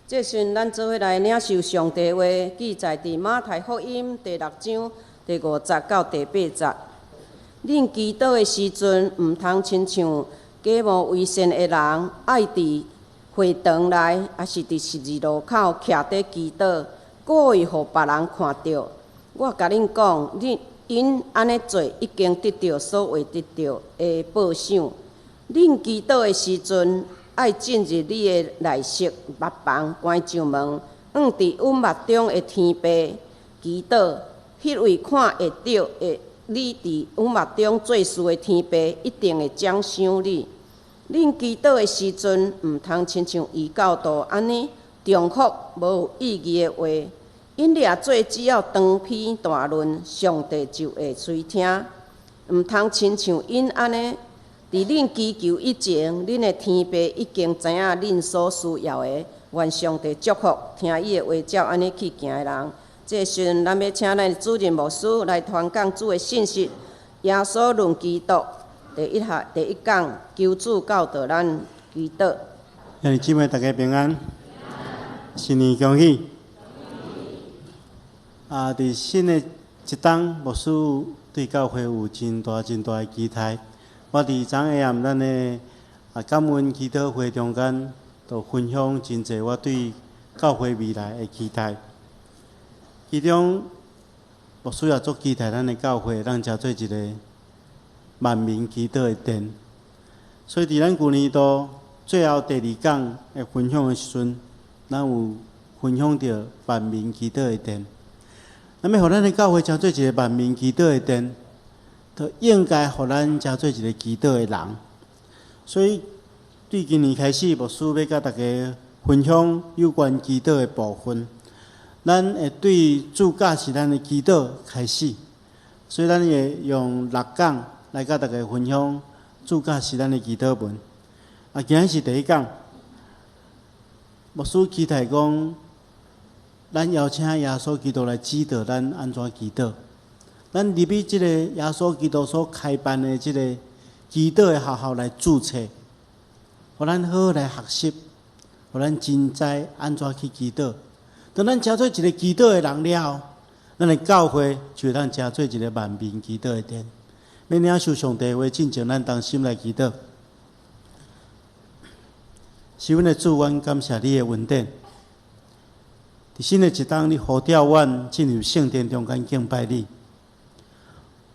這時咱做伙來領受上帝話，記載佇馬太福音第六章第五節到第八節。恁祈禱的時陣，毋通親像假冒為善的人，愛佇會堂內，抑是佇十字路口徛佇祈禱，故意予別人看著。我共恁講，恁𪜶按呢做，已經得著所會得著的報賞。恁祈禱的時陣，愛進入你的內室密房，關上門，向佇隱密中的天父祈禱。彼位看會著的你佇隱密中做事的天父，一定會獎賞你。恁祈禱的時陣，毋通親像異教徒按呢重複無有意義的話。𪜶掠做只要長篇大論，上帝就會垂聽。毋通親像𪜶按呢，佇恁祈求以前，恁的天父已經知影恁所需要的。願上帝祝福聽伊的話照按呢去行的人。這時陣，咱欲請咱的主任牧師來傳講主的信息。耶穌論基督第一項第一講，求主教導咱祈禱。兄弟姊妹大家平安，新年恭喜！啊，佇新的一冬，牧師對教會有真大真大的期待。我佇昨下暗咱的感恩祈禱會中間，都分享真濟我對教會未來的期待。其中，牧師也足期待咱的教會，咱成做一個萬民祈禱的殿。所以，佇咱舊年度最後第二講的分享的時陣，咱有分享著萬民祈禱的殿。咱欲予咱的教會成做一個萬民祈禱的殿，就應該予咱成做一個祈禱的人。所以，對今年開始，牧師欲佮大家分享有關祈禱的部分。咱會對主教示咱的祈禱開始，所以咱會用六講來佮大家分享主教示咱的祈禱文。啊，今仔是第一講，牧師期待講，咱邀請耶穌基督來指導咱按怎祈禱。咱入去這个耶穌基督所開辦的這个祈禱的學校來註冊，予咱好好來學習，予咱真知按怎去祈禱。當咱成做一个祈禱的人了後，咱的教會就會當成做一个萬民祈禱的殿。欲領受上帝話，進前咱同心來祈禱。是阮的主，阮感謝你的恩典。佇新的一冬，你呼召阮進入聖殿中間敬拜你，予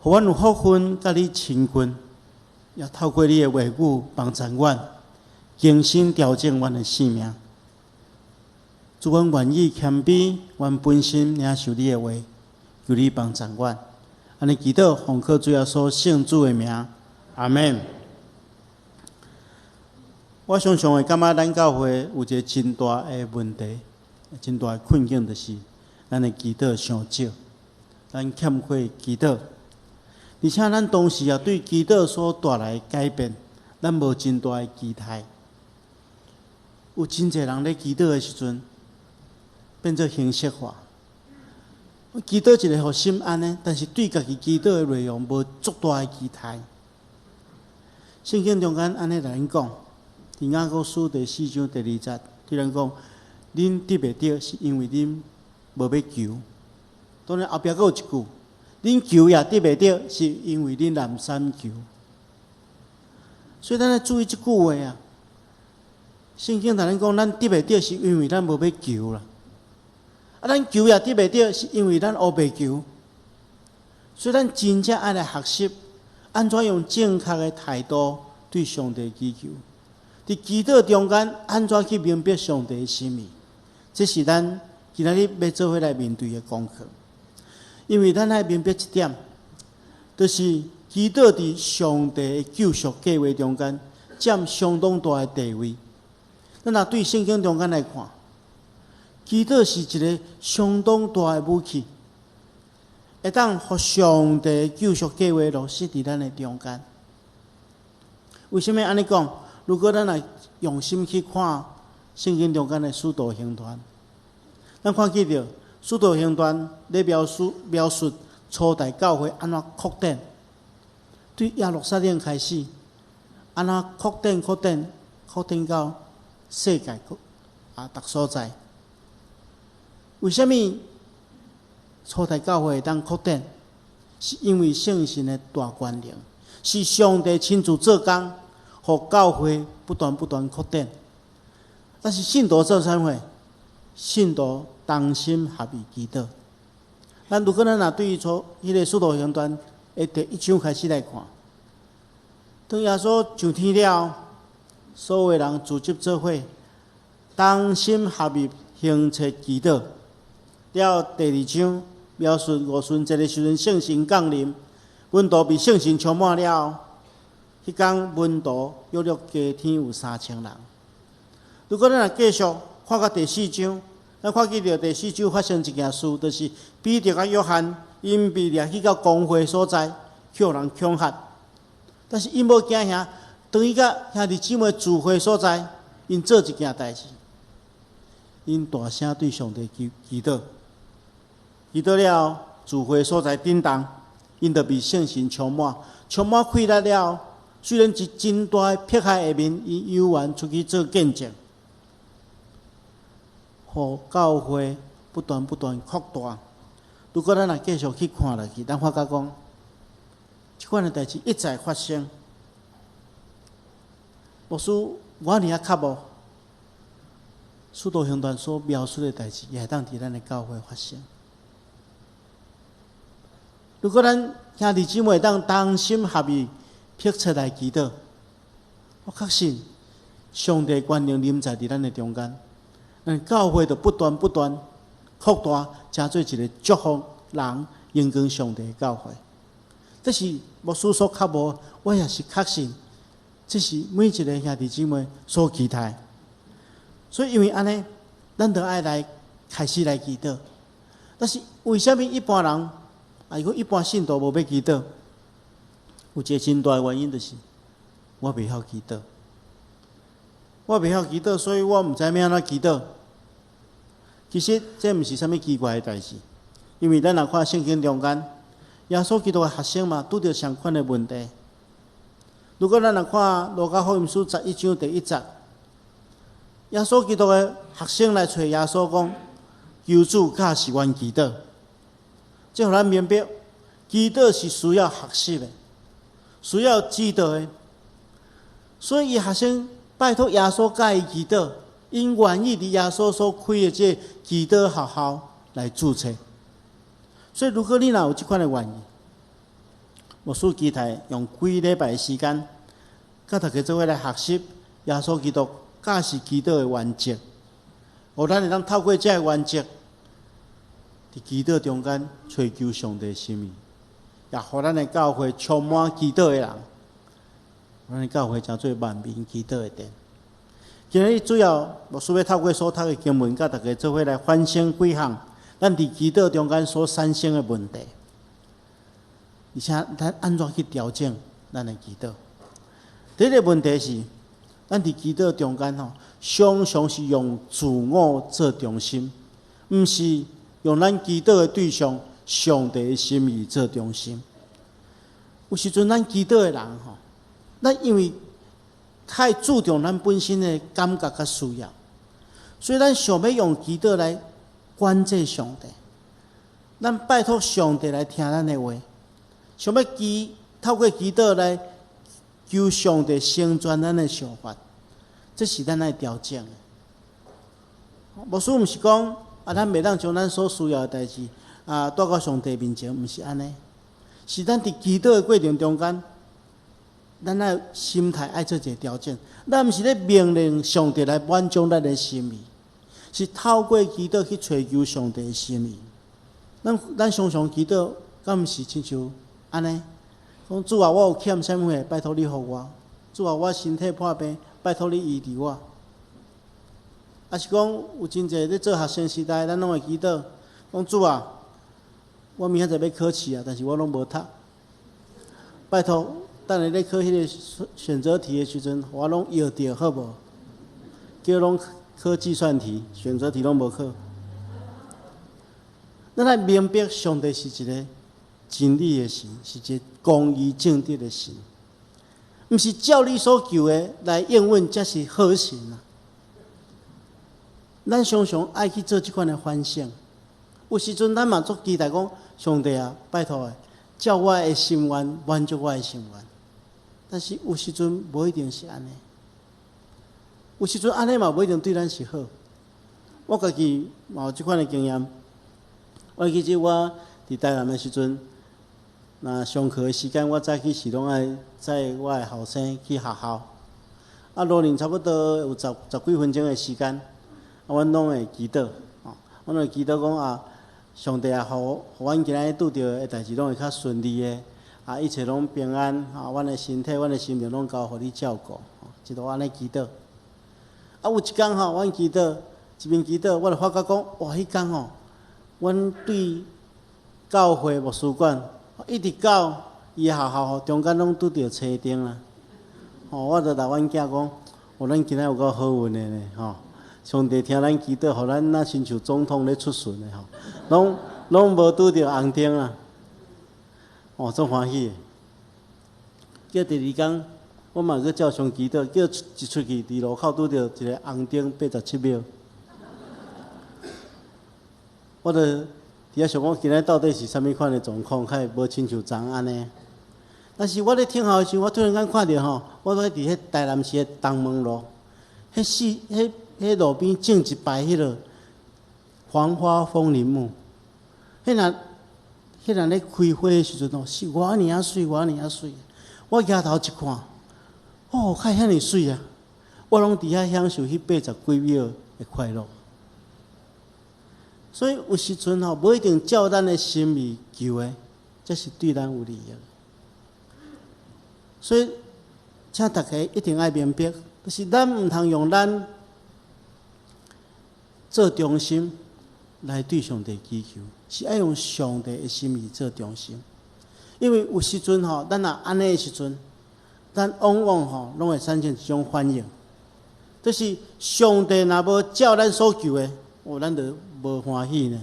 阮有福分佮你親近，也透過你的話語幫助阮更新調整阮的生命。主，阮願意謙卑，阮本心領受你的話，求你幫助阮。按呢祈禱，奉靠主耶穌聖子的名，阿們。我常常會感覺咱教會有一个真大的問題，真大的困境，就是咱的祈禱傷少，咱欠缺祈禱，而且咱當時也對祈禱所帶來的改變，咱無真大的期待。有真濟人咧祈禱的時陣，變做形式化。祈禱一个予心安呢，但是對家己祈禱的內容無足大的期待。聖經中間按呢來講，佇雅各書第四章第二節，對咱講：恁得袂著，是因為恁無欲求。當然後壁閣有一句：恁求也得袂著，是因為恁濫三求。所以咱愛注意這句話啊。聖經同咱講，咱得袂著，是因為咱無欲求啦。啊，咱求也得袂著，是因為咱烏白求。所以咱真正愛來學習，按怎用正確的態度對上帝祈求。佇祈禱中間，按怎去明白上帝的心意？這是咱今仔日欲做伙來面對的功課。因為咱愛明白一點，就是祈禱佇上帝的救贖計劃中間佔相當大的地位。咱若對聖經中間來看，祈禱是一个相當大的武器，會當予上帝的救贖計劃落實佇咱的中間。為啥物按呢講？如果咱來用心去看聖經中間的使徒行傳，咱看見著使徒行傳咧描述描述初代教會按怎擴展，對耶路撒冷開始，按怎擴展擴展擴展到世界各啊，逐所在。為啥物初代教會會當擴展？是因為聖神的大權能，是上帝親自做工，予教會不斷不斷擴展。但是信徒做啥物？信徒同心合意祈禱。咱如果咱若對初彼个使徒行傳的第一章開始來看，當耶穌上天了，所有人聚集做伙，同心合意懇切祈禱。了第二章描述五旬節的時陣，聖神降臨，門徒被聖神充滿了。彼工門徒約略加添有3000人。如果咱若繼續看到第四章，咱看見著第四章發生一件事，就是彼得佮約翰𪜶被掠去到公會所在，予人恐嚇。但是𪜶無驚嚇，轉去佮兄弟姊妹聚會所在，𪜶做一件代誌，𪜶大聲對上帝祈祈禱。祈禱了，聚會所在震動，𪜶就被聖神充滿，充滿氣力了。雖然佇真大的迫害下面，𪜶猶原出去做見證，予教會不斷不斷擴大。如果咱若繼續去看落去，咱發覺講，這款的代誌一再發生。牧師，我爾仔較無？使徒行傳所描述的代誌，也會當佇咱的教會發生。如果咱兄弟姊妹會當同心合意，迫切來祈禱，我確信上帝權能臨在佇咱的中間，咱教會就不斷不斷擴大，成做一個祝福人、榮光上帝的教會。這是牧師所渴慕，我也是確信，這是每一个兄弟姊妹所期待。所以因為按呢，咱就愛來開始來祈禱。但是為啥物一般人，啊，如果一般信徒無欲祈禱？有一个真大的原因，就是我袂曉祈禱。我袂曉祈禱，所以我毋知欲按怎祈禱。其實這毋是啥物奇怪的代誌，因為咱若看聖經中間，耶穌基督的學生嘛，拄著相款的問題。如果咱若看路加福音書11章第1節，耶穌基督的學生來揣耶穌講：求主教示阮祈禱。這予咱明白，祈禱是需要學習的，需要指導的。所以，伊學生拜託耶穌教伊祈禱，𪜶願意佇耶穌所開的這個祈禱學校來註冊。所以，如果你若有這款的願意，牧師期待用幾禮拜的時間，佮大家做伙來學習耶穌基督教示祈禱的原則，予咱會當透過這个原則，佇祈禱中間揣求上帝心意，也予咱的教會充滿祈禱的人，咱的教會成做萬民祈禱的殿。今日主要牧師欲透過所讀的經文，佮大家做伙來反省幾項咱佇祈禱中間所產生的問題，而且咱按怎去調整咱的祈禱。第一个問題是，咱佇祈禱中間吼，常常是用自我做中心，毋是用咱祈禱的對象上帝的心意做中心。有時陣咱祈禱的人吼，咱因為太注重咱本身的感覺佮需要，所以咱想欲用祈禱來管制上帝。咱拜託上帝來聽咱的話，想欲祈透過祈禱來求上帝成全咱的想法，這是咱愛調整的。牧師毋是講啊，咱袂當將咱所需要的代誌啊帶到上帝面前，毋是按呢。是咱佇祈禱的過程中間，咱愛心態愛做一個調整。咱毋是咧命令上帝來滿足咱的心意，是透過祈禱去揣求上帝的心意。咱咱常常祈禱，敢毋是親像按呢？講主啊，我有欠啥物貨，拜託你予我。主啊，我身體破病，拜託你醫治我。抑是講有真濟咧做學生時代，咱攏會祈禱，講主啊，我明仔載欲考試啊，但是我攏無讀。拜託，等下咧考彼个選擇題的時陣，我攏搖著好無？叫攏考計算題，選擇題攏無考。咱愛明白，上帝是一个真理的神，是一个公義正直的神，毋是照你所求的來應允，才是好神啊！咱常常愛去做這款的反省。有時陣咱嘛足期待講，上帝啊，拜託的，照我的心願滿足我的心願。但是有時陣無一定是按呢，有時陣按呢嘛無一定對咱是好。我家己嘛有這款的經驗。我記得我佇台南的時陣，若上課的時間，我早起是攏愛載我的後生去學校。啊，路程差不多有十幾分鐘的時間，啊，阮攏會祈禱，吼，阮攏會祈禱講啊，上帝啊，予阮今仔日拄著的代誌攏會較順利的，啊，一切攏平安，啊，阮的身體、阮的心靈攏交予你照顧，一路按呢祈禱。啊，有一工吼，阮祈禱，一面祈禱，我就發覺講，哇，彼工吼，阮對教會牧師館一直到伊的學校吼，中間攏拄著青燈啦。吼，我就共阮囝講，哦，咱今仔有夠好運的呢，吼！上帝聽咱祈禱，予咱若親像總統咧出巡的吼，攏無拄著紅燈啊！哦，足歡喜的。叫第二工，我嘛閣照常祈禱，叫一出去，佇路口拄著一個紅燈87秒。我就佇遐想講，今仔到底是啥物款的狀況，較會無親像昨按呢？但是我咧聽候的時陣，我突然間看著吼，我咧佇彼台南市的東門路，彼四彼彼路邊種一排彼个黃花風鈴木，彼若咧開花的時陣吼，是偌爾仔媠，偌爾仔媠。我舉頭一看，哦，較遐爾媠啊！我攏佇遐享受彼80幾秒的快樂。所以有時陣吼，無一定照咱的心意求的，才是對咱有利益。所以，請大家一定愛明白，就是咱毋通用咱做中心來對上帝祈求，是愛用上帝的心意做中心。因為有時陣吼，咱若按呢的時陣，咱往往吼攏會產生一種反應，就是上帝若無照咱所求的，哦，咱就無歡喜呢，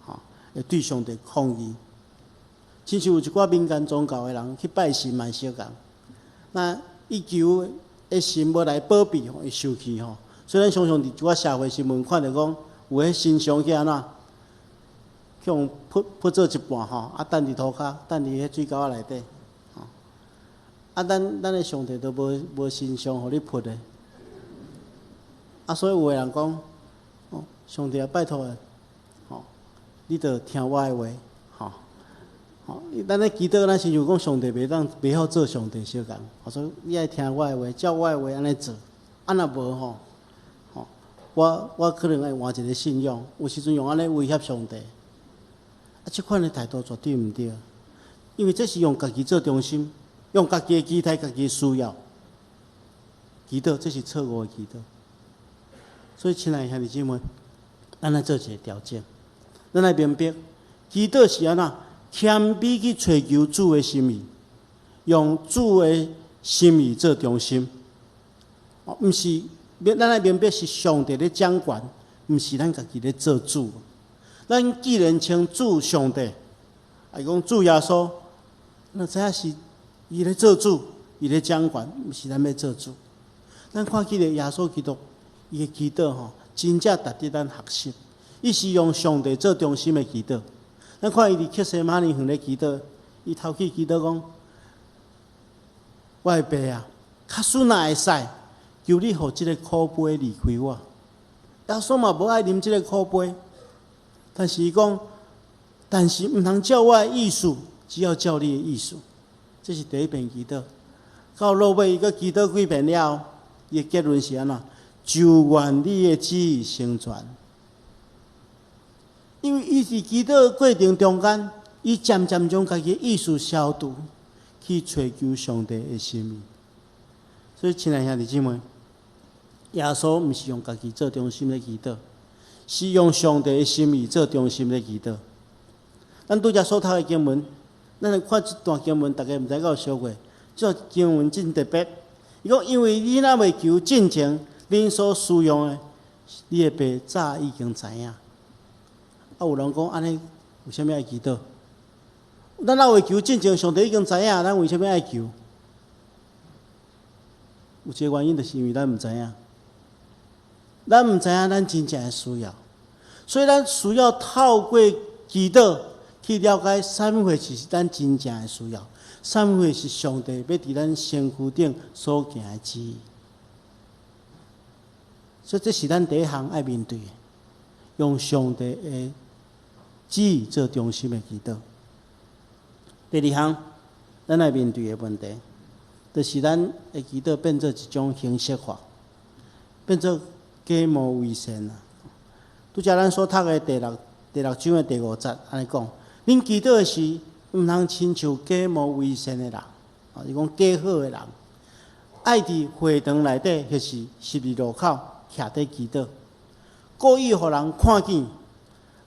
吼，會對上帝抗議。親像有一寡民間宗教的人去拜神嘛相仝，那伊求的神無來保庇吼，伊生氣吼。所以咱常常佇一寡社會新聞看著講，有彼神像去按怎，去予噗噗做一半吼，啊，擲佇塗跤，擲佇彼水溝仔內底，吼。啊，咱的上帝都無神像予你噗的，啊，所以有的人講，哦，上帝啊，拜託的，吼，你著聽我的話，吼，吼，咱咧祈禱，咱親像講上帝袂當袂曉做上帝相仝，我說你愛聽我的話，照我的話按呢做，啊若無吼，吼，我可能愛換一个信仰，有時陣用按呢威脅上帝，啊，這款的態度絕對毋對，因為這是用家己做中心，用家己的期待、家己的需要祈禱，這是錯誤的祈禱。所以，親愛的兄弟姊妹，咱來做一个調整，咱來明白，祈禱是按怎？謙卑去揣求主的心意，用主的心意做中心。哦，毋是，咱來明白是上帝咧掌權，毋是咱家己咧做主。咱既然稱主上帝，啊，伊講主耶穌，咱知影是伊咧做主，伊咧掌權，毋是咱欲做主。咱看見著耶穌基督，伊的祈禱吼，真正值得咱學習。伊是用上帝做中心的祈禱。咱看伊佇客西馬尼園咧祈禱，伊頭去祈禱講：我的爸啊，假使若會使，求你予這个苦杯離開我。耶穌嘛無愛啉這个苦杯，但是伊講，但是毋通照我的意思，只要照你的意思。這是第一遍祈禱。到落尾，伊閣祈禱幾遍了後，伊的結論是按怎？就願你的旨意成全。因為伊佇祈禱過程中間，伊漸漸將家己的意思消除，去揣求上帝的心意。所以，親愛兄弟姊妹，耶穌毋是用家己做中心咧祈禱，是用上帝的心意做中心咧祈禱。咱拄才所讀的經文，咱來看這段經文，大家毋知敢有想過，這段經文真特別。伊講，因為你若未求進前，恁所需用的，你的爸早已經知影。啊，有人講按呢，為啥物愛祈禱？咱若未求進前，上帝已經知影，咱為啥物愛求？有一个原因，就是因為咱毋知影。咱毋知影咱真正的需要，所以咱需要透過祈禱去了解啥物貨是咱真正的需要，啥物貨是上帝欲佇咱身軀頂所行的旨意。所以這是咱第一項愛面對的，用上帝的旨意做中心的祈禱。第二項，咱愛面對的問題，就是咱的祈禱變做一種形式化，變做假冒為善啊！拄才咱所讀的第六章的第五節，按呢講：恁祈禱的時，毋通親像假冒為善的人，啊，是講假好的人，愛佇會堂內底，或是十字路口徛佇祈禱，故意予人看見。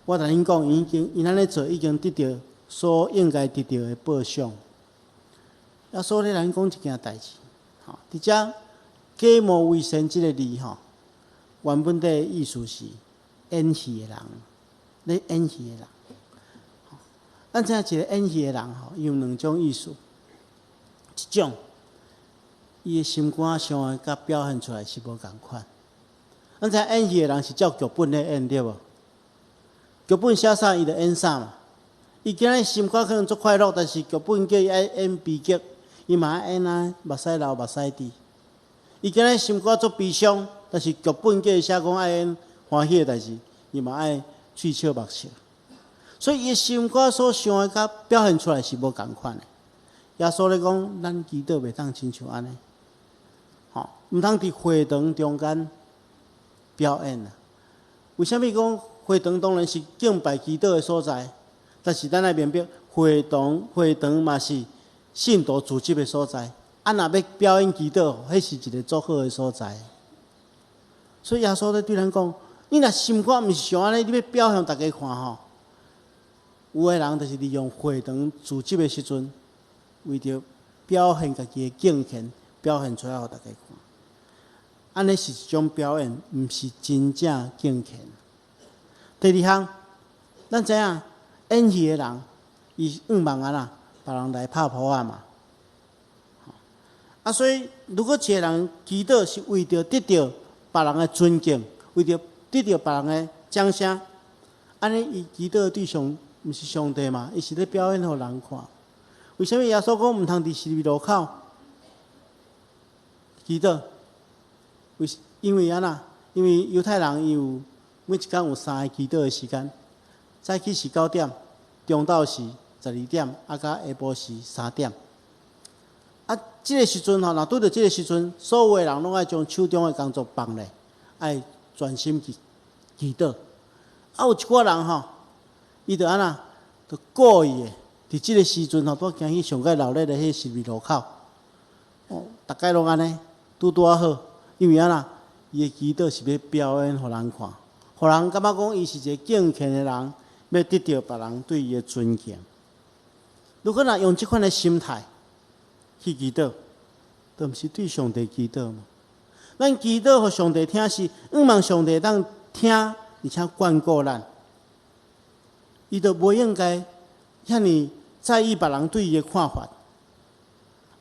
我共恁講，伊已經𪜶按呢做，已經得著所應該得著的報賞。耶穌咧咱講一件代誌，吼，佇遮假冒為善這个字吼，原本的意思是演戲的人，咧演戲的人。咱知影一个演戲的人吼，伊有兩種意思，一種，伊的心肝想的佮表現出來是無仝款。咱知影演戲的人是照劇本咧演，對無？劇本寫啥，伊就演啥嘛。伊今仔日心肝可能足快樂，但是劇本叫伊愛演悲劇，伊嘛愛演啊，目屎流目屎滴。伊今仔日心肝足悲傷，但是劇本叫伊寫講愛演歡喜的代誌，伊嘛愛喙笑目笑。所以伊心肝所想的佮表現出來是無仝款的。耶穌咧講，咱祈禱袂當親像按呢，吼，毋通佇會堂中間表演啊。為啥物講會堂當然是敬拜祈禱的所在？但是咱愛明白，會堂嘛是信徒聚集的所在。啊，若欲表演祈禱，彼是一个足好的所在。所以耶穌咧對咱講：你若心肝毋是想按呢，你欲表現予大家看吼。有的人就是利用會堂聚集的時陣，為著表現家己的敬虔，表現出來予大家看。按呢是一種表演，毋是真正敬虔。第二項，咱知影演戲的人，伊向望按怎，別人來拍噗仔嘛。啊，所以如果一个人祈禱是為著得著別人的尊敬，為著得著別人的掌聲，按呢伊祈禱的對象毋是上帝嘛？伊是咧表演予人看。為啥物耶穌講毋通佇十字路口祈禱？為因為按怎？因為猶太人伊有每一工有三个祈禱的時間，早起是9點，中晝是12點，啊，佮下晡是3點。啊，這个時陣吼，若拄著這个時陣，所有的人攏愛將手中的工作放咧，愛專心去祈禱。啊，有一寡人吼，伊就按怎，就故意的，佇這个時陣吼，拄行去上蓋熱鬧的彼十字路口，哦，逐擺攏按呢，拄拄仔好，因為按怎，伊的祈禱是欲表演予人看，予人感覺講伊是一个敬虔的人，欲得著別人對伊的尊敬。如果若用這款的心態去祈禱，就毋是對上帝祈禱嘛。咱祈禱予上帝聽是，向望上帝會當聽，而且眷顧咱。伊就袂應該遐爾在意別人對伊的看法。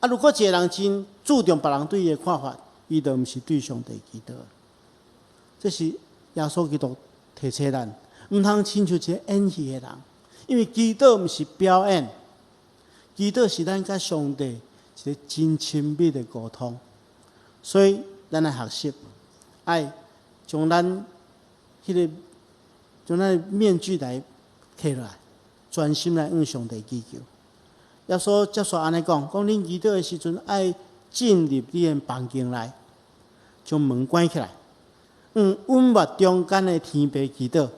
啊，如果一个人真注重別人對伊的看法，伊就毋是對上帝祈禱。這是耶穌基督提醒咱，毋通親像一个演戲的人，因為祈禱毋是表演，祈禱是咱佮上帝一个真親密的溝通。所以，咱愛學習，愛將咱彼个將咱的面具來揢落來，專心來向上帝祈求。耶穌接續按呢講，講恁祈禱的時陣，愛進入你的房間內，將門關起來，向隱密中間的天父祈禱。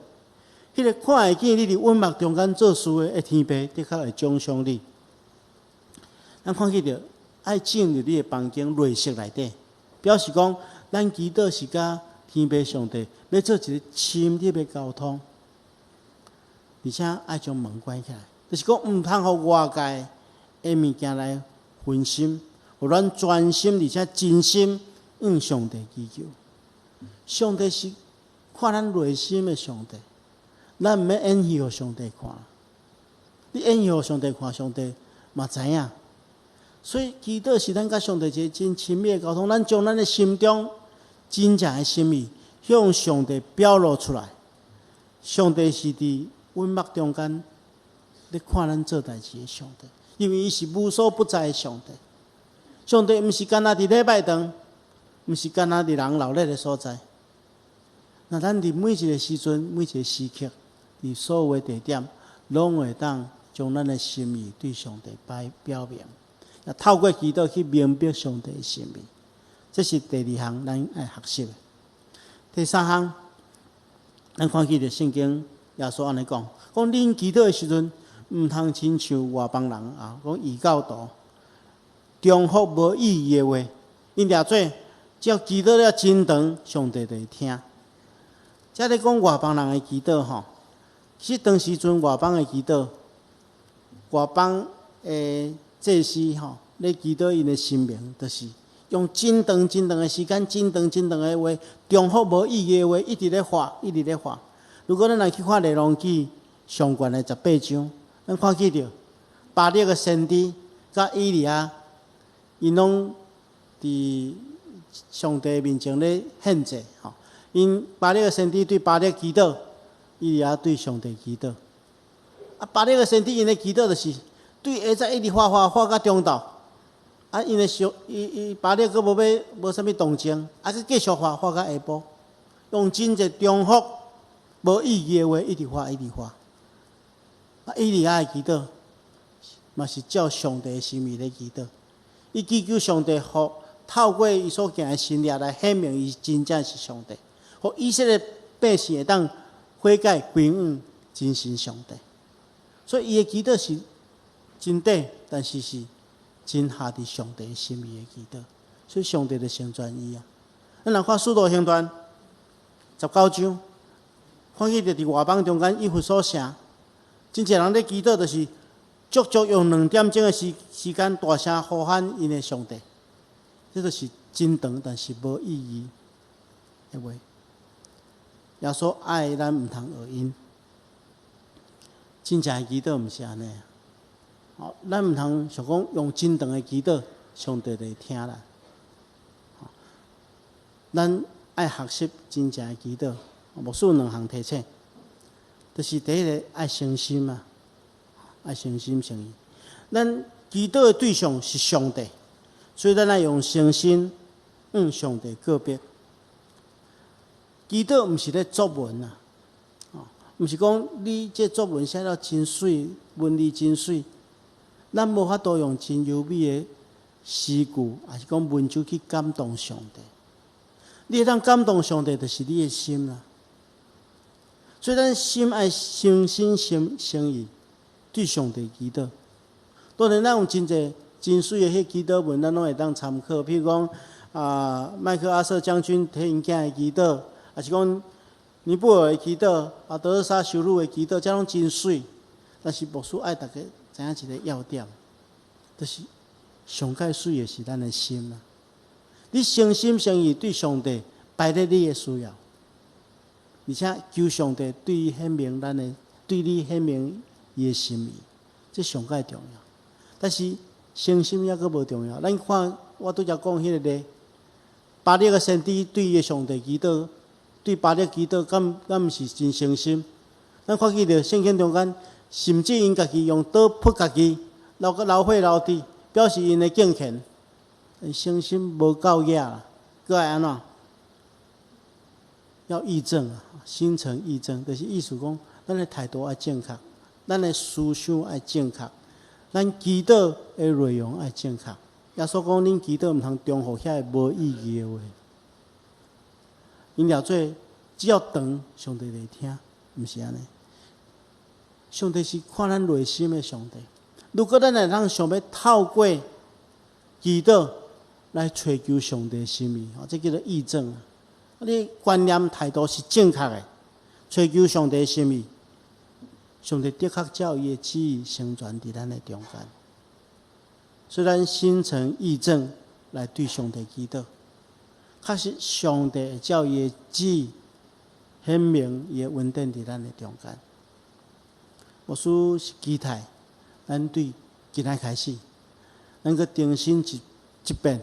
彼个看會見你佇隱密中間做事的天父，的確會獎賞你。咱看見著愛進入你的房間內室內底，表示講咱祈禱是佮天父上帝欲做一个深入的溝通，而且愛將門關起來，就是講毋通予外界的物件來分心，予咱專心而且真心向上帝祈求。上帝是看咱內心的上帝，咱毋免演戲予上帝看。你演戲予上帝看，上帝嘛知影。所以祈禱是咱佮上帝一个真親密的溝通，咱將咱的心中真正的心意向上帝表露出來。上帝是佇雲幕中間咧看咱做代誌的上帝，因為伊是無所不在的上帝。上帝毋是干焦佇禮拜堂，毋是干焦佇人鬧熱的所在。那咱佇每一個時陣、每一個時刻，佇所有的地點，攏會當將咱的心意對上帝擺表明，也透過祈禱去明白上帝的心意。這是第二項咱愛學習的。第三項，咱看見著聖經耶穌按呢講，講恁祈禱的時陣，毋通親像外邦人啊，講異教徒，重複無意義的話，𪜶掠做只要祈禱了真長，上帝就會聽。這咧講外邦人的祈禱吼，其實當時陣外邦的祈禱，外邦的祭司吼咧祈禱𪜶的神明，就是用真長真長的時間、真長真長的話，重複無意義的話，一直咧發，一直咧發。如果咱來去看列王紀上懸的18章，咱看見著巴力的先知佮以利亞，𪜶攏佇上帝面前咧獻祭吼。𪜶巴力的先知對巴力祈禱，以利亞對上帝祈禱。啊，巴力的先知𪜶的祈禱就是對下早一直發發發到中晝。啊，𪜶的上伊伊巴力閣無欲無啥物動靜，啊，閣繼續發發到下晡，用真濟重複無意義的話一直發一直發。啊，以利亞的祈禱嘛是照上帝的心意咧祈禱，伊祈求上帝，予透過伊所行的神蹟來顯明伊真正是上帝，予以色列百姓會當悔改歸向真神上帝。所以伊的祈禱是真短，但是是真合佇上帝心意的祈禱，所以上帝就成全伊啊。咱若看使徒行傳19章，看見著佇外邦中間以弗所城，真濟人咧祈禱，就是足足用2點鐘的時間大聲呼喊𪜶的上帝，這就是真長但是無意義的話。耶穌愛咱毋通學𪜶，真正的祈禱毋是按呢。哦，咱毋通想講用真長的祈禱，上帝就會聽啦。咱愛學習真正的祈禱，牧師有兩項提醒，就是第一个愛誠心啊，愛誠心誠意。咱祈禱的對象是上帝，所以咱愛用誠心向上帝告白。祈禱毋是咧作文啊，哦，毋是講你這作文寫了真媠，文字真媠。咱無法度用真優美的詩句，抑是講文章去感動上帝。你會當感動上帝，就是你的心啦。所以咱心愛誠心誠誠意對上帝祈禱。當然，咱有真濟真媠的彼祈禱文，咱攏會當參考。譬如講啊，麥克阿瑟將軍替𪜶囝的祈禱，抑是講尼布爾的祈禱，啊，德肋撒修女的祈禱，這攏真媠。但是牧師愛大家知影一個要點，就是上蓋媠的是咱的心啊！你誠心誠意對上帝擺咧你的需要，而且求上帝對伊顯明咱的，對你顯明伊的心意，這上蓋重要。但是誠心猶閣無重要。咱看我拄才講彼個例，巴力的先知對伊的上帝祈禱，對巴力祈禱，敢毋是真誠心？咱看見著聖經中間，甚至𪜶家己用刀剖家己，流閣流血流滴，表示𪜶的敬虔。誠心無夠額啦，閣愛按怎？要議正啊，心誠意正，就是意思講，咱的態度愛正確，咱的思想愛正確，咱祈禱的內容愛正確。耶穌講，恁祈禱毋通重複遐个無意義的話。𪜶掠做只要長，上帝就會聽，毋是按呢。上帝是看咱內心的上帝。如果咱會當想欲透過祈禱來揣求上帝心意，吼，這叫做議正啊。你觀念態度是正確的，揣求上帝心意，上帝的確照伊的旨意成全佇咱的中間。所以咱心誠意正來對上帝祈禱，確實上帝會照伊的旨意顯明伊的恩典佇咱的中間。牧師是期待咱對今仔開始，咱閣重新一遍，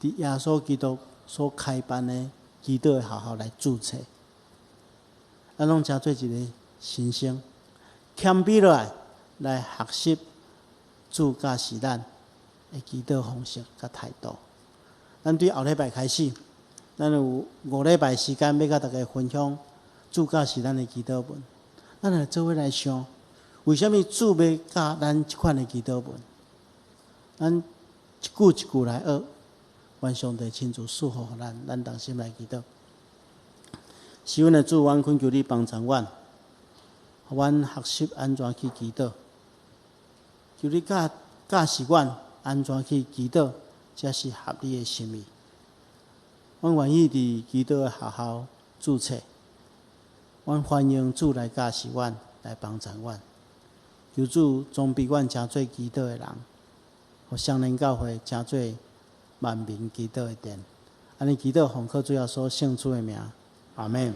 佇耶穌基督所開辦的祈禱的學校來註冊。咱攏成做一个新生，謙卑落來來學習主教示咱的祈禱方式佮態度。咱對後禮拜開始，咱有5禮拜時間欲佮大家分享主教示咱的祈禱文。咱來做伙來想，為啥物主欲教咱這款的祈禱文？咱一句一句來學，願上帝親自賜福予咱，咱同心來祈禱。是阮的主，阮懇求你幫助阮，予阮學習按怎去祈禱。求你教教示阮按怎去祈禱，才是合你的心意。阮願意佇祈禱的學校註冊，阮歡迎主來教示阮，來幫助阮。求主裝備阮成做祈禱的人，予雙連教會成做萬民祈禱的殿。按呢祈禱奉靠主耶穌聖主的名，阿門。